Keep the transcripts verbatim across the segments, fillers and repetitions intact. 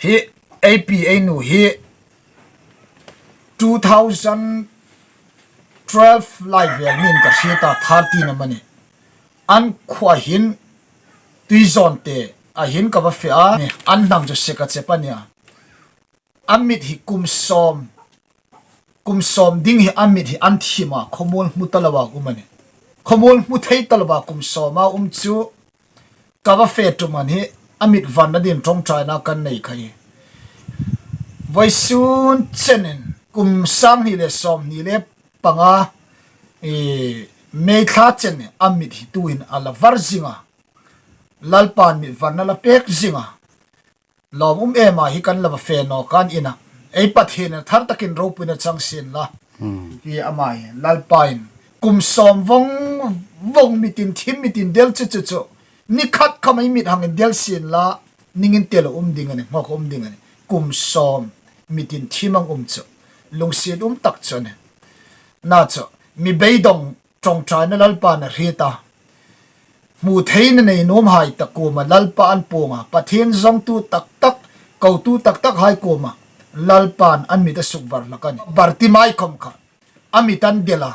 Hi ei pi ei nu hi two thousand twelve lai vel nin ka hriet a, thirteen amanih. An khuo hin Tuizawnte a hin ka va fe a, an hnam chu sek a chep a nia. A mit hi kum sawm, kum sawm ding hi a mit hi an thim a, khawmuol hmu ta loa um a nih. Khawmuol hmu thei ta loa kum sawma um chu ka va fe ṭum an hi a mit varna dingin ṭawngṭaina kan nei kha hi. Vawisun chenin kum sang hni le sawmhni le panga, e, May thla chen a mit hi tuhin a la var zing a. Lalpan mit varna la pek zing a. Lawm um em a, hi kan la va fe nawk a, an ina. Ei Pathien a thar takin ropuina chang sien la. Hmm. Hi ama hi, Lalpain kum sawm vawng vawng mitin thim mitin del chu chu chu. Ni khat khawm ei mit hang indel sien la, ning intel um ding a nih, nghawk um ding a nih. Kum sawm mitin thim ang um chu. Lungsiet um tak chu a nih. Na chu, mi beidawng ṭawngṭaina Lalpan a hriet a. Hmu theina nei nuomhai tak kuoma Lalpa an puong a. Pathien zawngtu tak tak, kotu tak tak hai kuoma Lalpan an mit a sukvar hlak a nih. Bartimai khawm kha a mit an del a.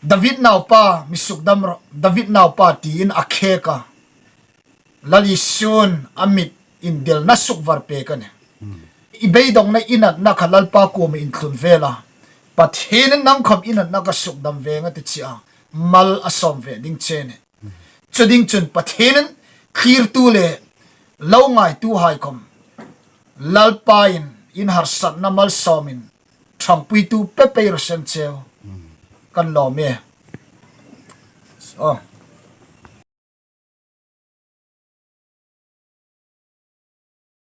David naupa, mi sukdam rawh, David naupa tiin a khek a. Lal Isu'n a mit indelna sukvar pek a nih. I beidawngna inatna kha Lalpa kuoma inthlun vel a. Pathienin nang khawm inatna ka sukdam ve nga ti chi a. Mal a sawm ve ding che a nih. Chu ding chun Pathienin thlirtu le lo ngaituhai khawm Lalpain in harsatna malsawmin ṭhangpuitu pe pei raw se cheu. Kan lawm e. Aw.